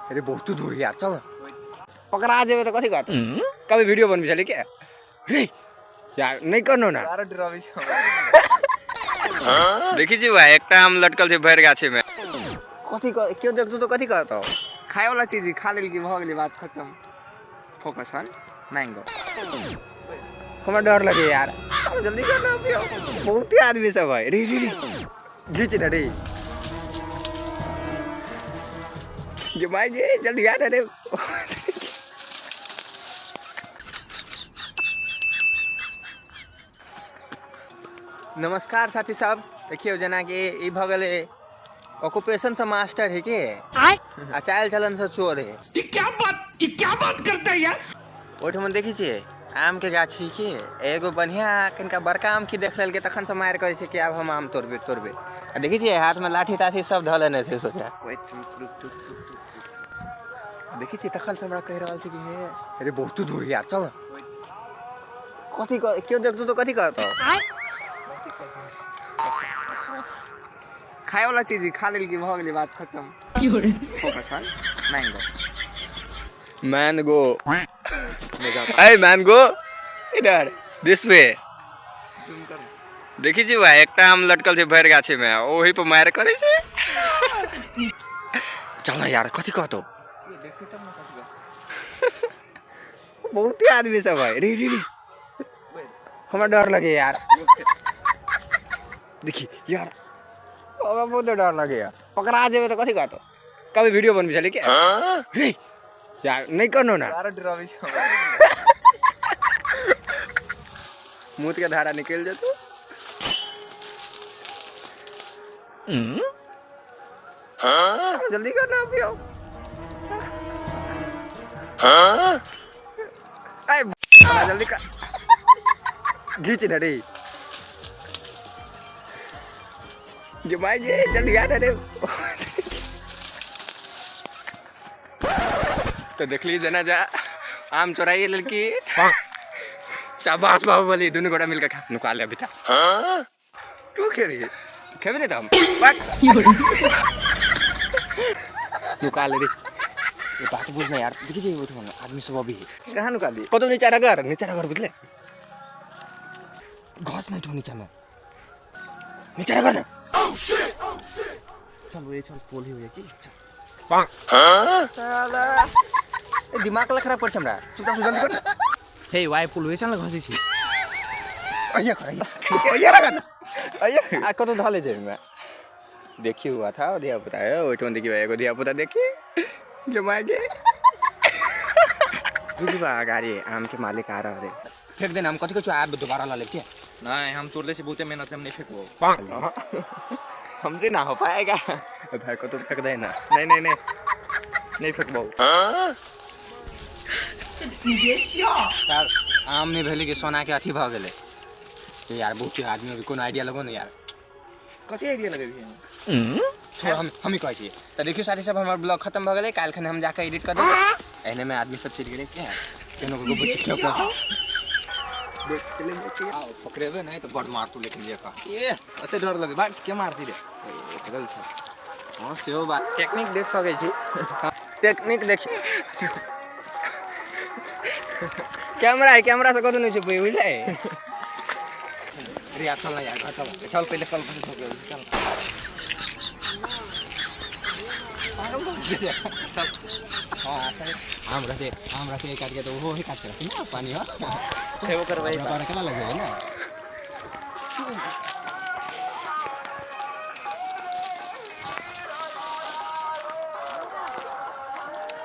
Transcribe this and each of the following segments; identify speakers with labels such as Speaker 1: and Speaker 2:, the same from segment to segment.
Speaker 1: अरे बहुत दूर यार, चल पकड़ा जेबे तऽ कथी कहतौ? कभी वीडियो बनबै छलै के रे यार? नहि करनो ना।
Speaker 2: आरो डराबै छै।
Speaker 1: देखी छी भाई, एकटा आम लटकल छै भरि गाछी में। कथी केओ देखतौ तऽ कथी कहतौ?
Speaker 2: खाय वाला चीज खा लेलकी, भऽ गेलै बात खत्म। Focus on mango.
Speaker 1: हमरा डर लगे यार, जल्दी कर ना। बहुते आदमी सब है। रे रे रे, घीच ना रे। जे माय गे, जल्दी आ ना रे।
Speaker 2: नमस्कार साथी सब, देखियौ जेनाकि ई भऽ गेलै ऑक्यूपेशन से मास्टर है के आ चालि चलन से चोर है।
Speaker 3: ये क्या बात, ये क्या बात करता है यार?
Speaker 2: ओहिठमा देखै छियै आमके गाछी के एगो बढ़िआँ कनिका बड़का आम की देख लेलकै, तखन से मारि करै छै कि आब हम आम तोड़बे तोड़बे। आ देखै छियै हाथमे लाठी ताठी सब धऽ लेने छै। सोचा देखै छियै, तखन से हमरा कहि रहल छै कि हे।
Speaker 1: अरे बहुत दूर यार, चल। कथी केओ देखतौ तऽ कथी कहतौ?
Speaker 2: खाय वाला चीज खा लेलकी, भऽ गेलै बात खत्म। Focus on mango.
Speaker 1: Mango a mango, इधर, this way. देखी छी भाई, एकटा आम लटकल छै भरि गाछी में, ओही पर मारि करै छै। चल ना यार, कथी कहतौ?
Speaker 2: बहुते आदमी सब है। रे रे रे, हमरा डर लगे यार।
Speaker 1: देखी यार, हमरा बहुत डर लगे यार। पकड़ा जेबे तऽ कथी कहतौ? कभी वीडियो बनबै छलै के रे यार? नहि करनो ना।
Speaker 2: आरो डराबै छै।
Speaker 1: मुँह के धारा निकलि जेतौ। जल्दी कर ना अभी आओ। ऐ जल्दी कर, घीच ना रे। जे माय गे, जल्दी आ ना रे। तो देखली जना जा आम चोराइए लड़की। शाबाश बाहुबली, दुनू गोटा मिलकर खा। नुका ले अभी तक। तू खेबी? खेबी नहीं तो हम नुका ले रे। ये बात बुझ ना यार, देखी जाइए उठो आदमी सब अभी।
Speaker 2: कहाँ नुका दी?
Speaker 1: कतौ नीचा रगर, नीचा रगर, बुझले? घास नहीं तो नीचा में, नीचा रगर ना।
Speaker 2: चल रे चल, पोल ही हो की चल।
Speaker 1: साला ए दिमाग ला खराब कर छै हमरा। चुपचाप से जल्दी कर।
Speaker 2: हे वाई पुल होइ चल, घसै छी।
Speaker 1: अइया कर, अइया अइया रगर, अइया। आ कतौ धले जेबे में देखी हुआ था धिया पुता है ओहिठाम। देखी एगो धिया पुता, देखी गे my गे। बुझबा गाड़ी आम के मालिक आ रहल है। फेंक देना हम। कथी कहै छौ? आब दोबारा ला लेब के।
Speaker 2: नहीं, हम तोड़ ले छी बहुते मेहनत से, हम नहीं फेंकबो, हमसे ना हो पाएगा।
Speaker 1: ए भाई, कतौ फेंक दे ना।
Speaker 2: नहीं नहीं नहीं, नहीं फेंकबो।
Speaker 1: यार, आम नहि भेलै कि सोना के अथी भऽ गेलै। ए यार, बहुत आदमी अभी, कोनो आइडिया लगो ने यार।
Speaker 2: कथी आइडिया लगेबही?
Speaker 1: छोड़, हम हम ही कहै छियै। तऽ देखियौ साथी सब, हमर ब्लॉग खत्म भऽ गेलै। काल्हि खन हम जाकऽ एडिट कऽ देबै। एहने मे आदमी सब चलि गेलै क्या केनो को बचि के अपना पकड़ेबै नहि तऽ बड़ मारतू, लेकिन जे कह।
Speaker 2: ए ओते डर लगे बा, के मारती रे?
Speaker 1: पकड़ल छै। हँ, सेहो बात।
Speaker 2: टेक्निक देख सकै छी,
Speaker 1: टेक्निक देखी। कैमरा है, कैमरा से कतौ नहि छुपै, बुझलै? अरे यार, चल ना यार, घर चल।
Speaker 2: चल, पहिले कल पर ठोके चल।
Speaker 1: चल। हाँ, आम रहते, आम रहते काट के तऽ ओहो ही काट के रहते ना पानी हो।
Speaker 2: खेबो करबै।
Speaker 1: हमरा केना लगेबै ना?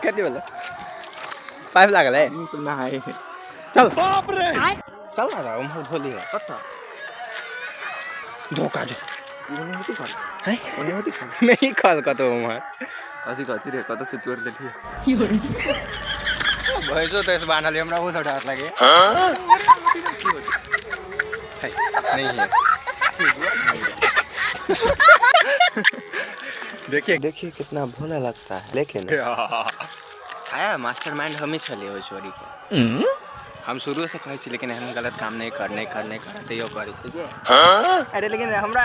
Speaker 1: कति भेलै? पाइप लागल है।
Speaker 2: सब नहाए।
Speaker 1: चल बाप रे, चल ना, उम्हर धोली है।
Speaker 2: कतऽ?
Speaker 1: धोखा जो।
Speaker 2: ओने होती खल।
Speaker 1: हैं?
Speaker 2: ओने होती खल।
Speaker 1: नहीं खल कतौ उम्हर।
Speaker 2: कथी कथी रे, कतऽ से तोड़ लेलियै?
Speaker 1: भैंसो तैस बान्हल है, हमरा ओहो से डर लगे है। नहीं है, देखिए।
Speaker 4: देखिए कितना भोला लगता है, लेकिन
Speaker 1: खाया मास्टर माइंड हम ही छलियै ओहि चोरी के। हम शुरू से कहै छी, लेकिन एहन गलत काम नहि कर, नहि कर, नहि कर, तैयो करै छी। अरे लेकिन हमरा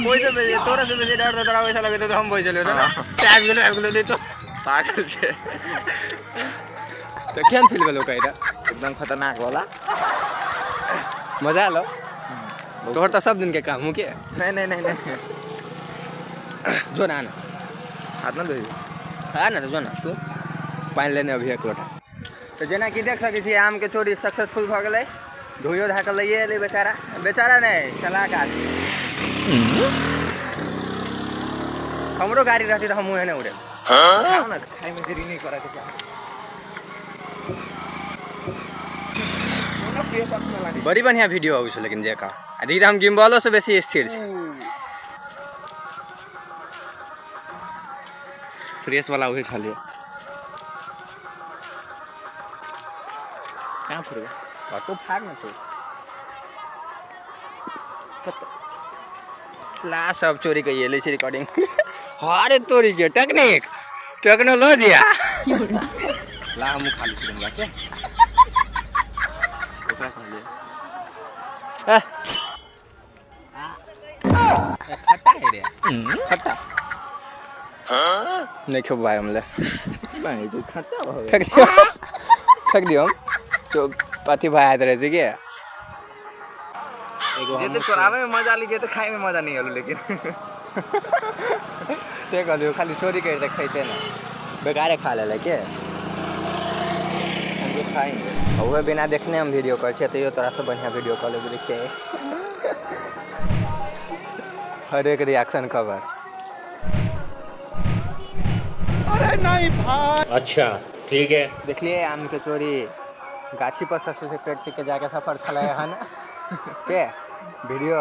Speaker 1: ओहिसँ बेसी, तोरा से बेसी डर तऽ तोरा वैसा लगैत, तऽ हम बैसल होता ना, आबि गेलो, आबि गेलो, नहीं तो।
Speaker 4: पागल छै।
Speaker 1: तऽ केहन फील भेलौ कहि
Speaker 4: एकदम खतरनाक वाला।
Speaker 1: मजा आलो? तोहर तऽ सब दिन के काम हूँ के।
Speaker 4: नहीं नहीं नहीं नहीं।
Speaker 1: जो ना, आना।
Speaker 4: हाथ ना धोइए।
Speaker 1: आ ना तऽ जो ना तू पानि लेने अभी एक लोटा। तऽ जेनाकि देख सकै छी आमके चोरी सक्सेसफुल भऽ गेलै। धोइयो धा कऽ लैए एलै बेचारा, बेचारा नहि चलाक आदमी। हमरो गाड़ी रहती तऽ हमहूँ एहने उड़ेब।
Speaker 4: खाओ ना, खाए में देरी नहीं करे के चाही।
Speaker 1: बड़ी बढ़िया वीडियो अबै छै लेकिन जेका आ धीरे हम गिम्बलो से बेसी स्थिर छी।
Speaker 2: फ्रेश वाला उहे छलियै। कहाँ फुरबै?
Speaker 1: कतौ फाड़ ने तू। ला सब चोरी कइए लै छै रिकॉर्डिंग। अरे तोरी के टेक्निक टेक्नोलॉजी।
Speaker 2: ला हमहूँ खा लै छी कनिया के। ओकरा कहलियै।
Speaker 1: खट्टा है रे, खट्टा नहीं खेबो भाई हमले।
Speaker 2: खट्टा भऽ गेल।
Speaker 1: फेंक दियो, फेंक दियो। हम तो अथी भाई आइत रहे छै के एगो।
Speaker 4: जे तऽ चोराबै में मजा ली, जे तऽ खाए में मजा नहीं आलो लेकिन।
Speaker 1: से कहलियो खाली चोरी करि तऽ खैते ना, बेकारे खा लेले के हम तो खाएंगे। आ उहे बिना देखने हम वीडियो करै छियै तैयो तोरासँ बढ़िआँ वीडियो कऽ लेबै। देखिए हर एक रिएक्शन खबर।
Speaker 3: अच्छा ठीक है।
Speaker 1: देखलिए आमके चोरी गाछी पर से सोझे पेट के जाके सफर छलै हन के वीडियो।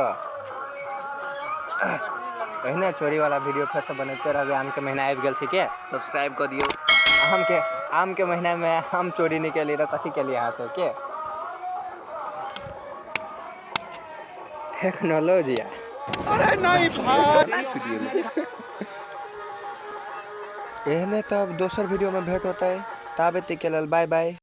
Speaker 1: एहने चोरी वाला वीडियो फेरसँ बनैते रहबै। आमके महीना आबि गेल छै के
Speaker 4: सब्सक्राइब कऽ दियौ।
Speaker 1: आमके आमके महीनामे हम चोरी नहि केलियै तऽ कथी केलियै अहाँ सबके? टेक्नोलॉजी।
Speaker 4: एहने तब दोसर वीडियो में भेंट होता है, ताबे के लेल बाय बाय।